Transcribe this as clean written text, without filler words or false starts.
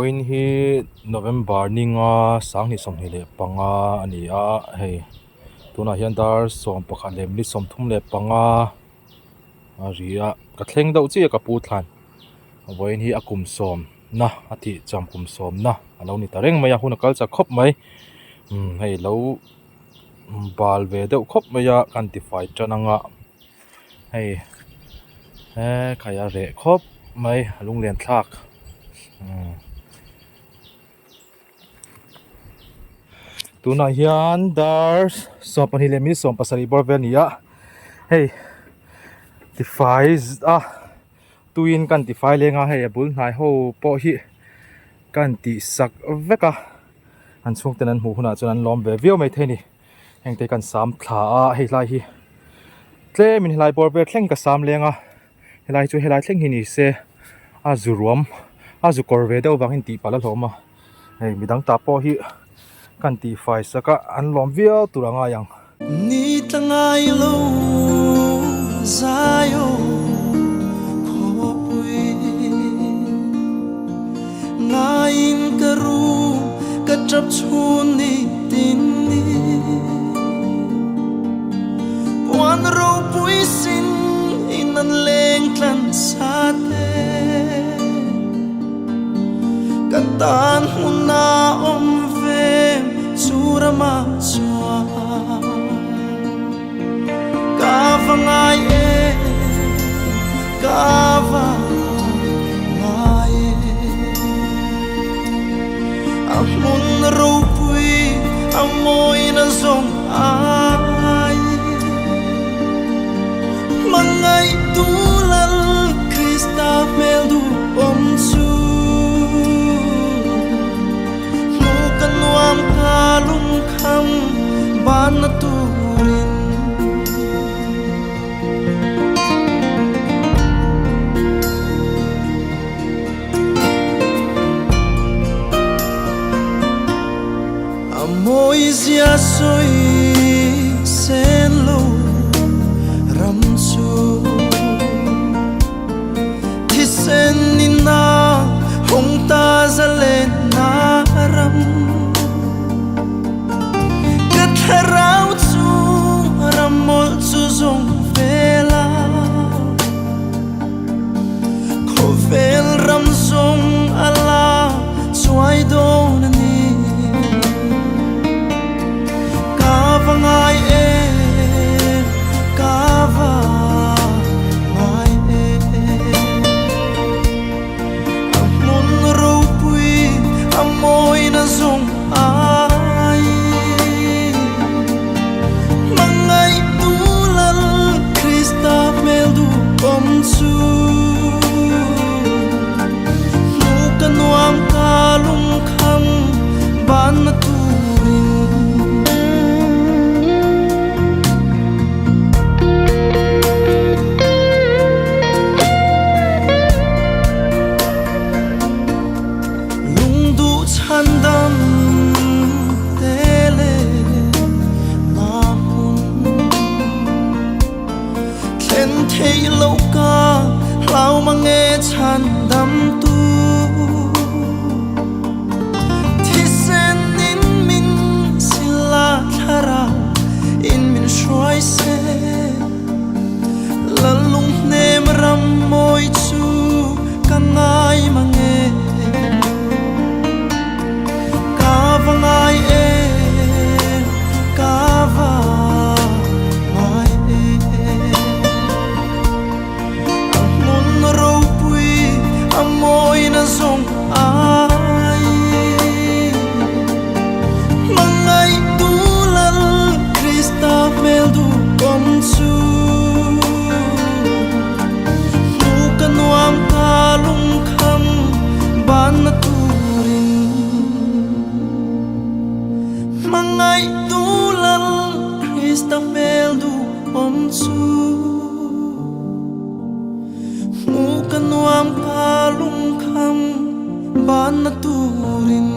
Vawiin hi November ninga 2025 a ni a hei tunah hian dar 11 leh minute 35 a ri a ka thleng deuh chiah a ka pu thlan vawiin hi a kum sawm na a tih cham kum sawm na a lo ni ta reng mai a hun a kal chak khawp mai umm hei lo bal ve deuh khawp mai a kan tifai tan anga hei he khai a reh khawp mai a lunglen thlak umm tunah hian dar 12 leh minute 17 bawr vel a ni a hei tifai a tuiin kan tifai leng a hei a bul hnai ho pawh hi kan tih sak vek a an chhungten an hmuh hunah chuan an lawm ve viau maithei a ni heng te hi kan sam thla a hei hlai hi tlemin helai bawr vel thleng ka sam leng a helai chu helai thleng hi ni se a zu ruam a zu kawr ve deuh vangin tih palh a hlawm a hei midang tah pawh hi kan tih fai sak a an lawm viau tur a ngai ang. Ni tla ngai lo zai aw khawpui ngaiin ka ru ka tap chhun ni tin ni puan ropui sin in an leng tlan sa te ka tan hmun a awm ve chu ramah chuan ka va ngai e ka va ngai e a hmun ropui a mawina zawng ai hmangaih tu lal Krista hmel duhawm chu hmu ka nuam ka lungkham banna turin. A mawi zia sawi sen lo ram chu thisen nina hawng ta zalen na ram ka thlarau chu ram mawlh chu zawng vela khawvel ram zawng a la chuai dawn a ni ka va ngai em ka va ngai em a hmun ropui a mawina zawng ai hmangaih tu lal Krista hmel duhawm chu hmu ka nuam ka lungkham banna turin. Lungduh chhandam te le na hmun thlen thei lo ka hlau mange chhandam tu thisen in min sila thlarau in min hruai se Lalung hnem ram mawi chu ka ngai mange Ka va ngai em, ka va ngai em A hmun ropui a mawina zawng ai Hmangaih tu lal Krista hmel duhawm chu Hmu ka nuam ka lungkham banna turin Hmangaih tu lal Krista hmel duhawm chu Hmu ka nuam ka lungkham banna turin.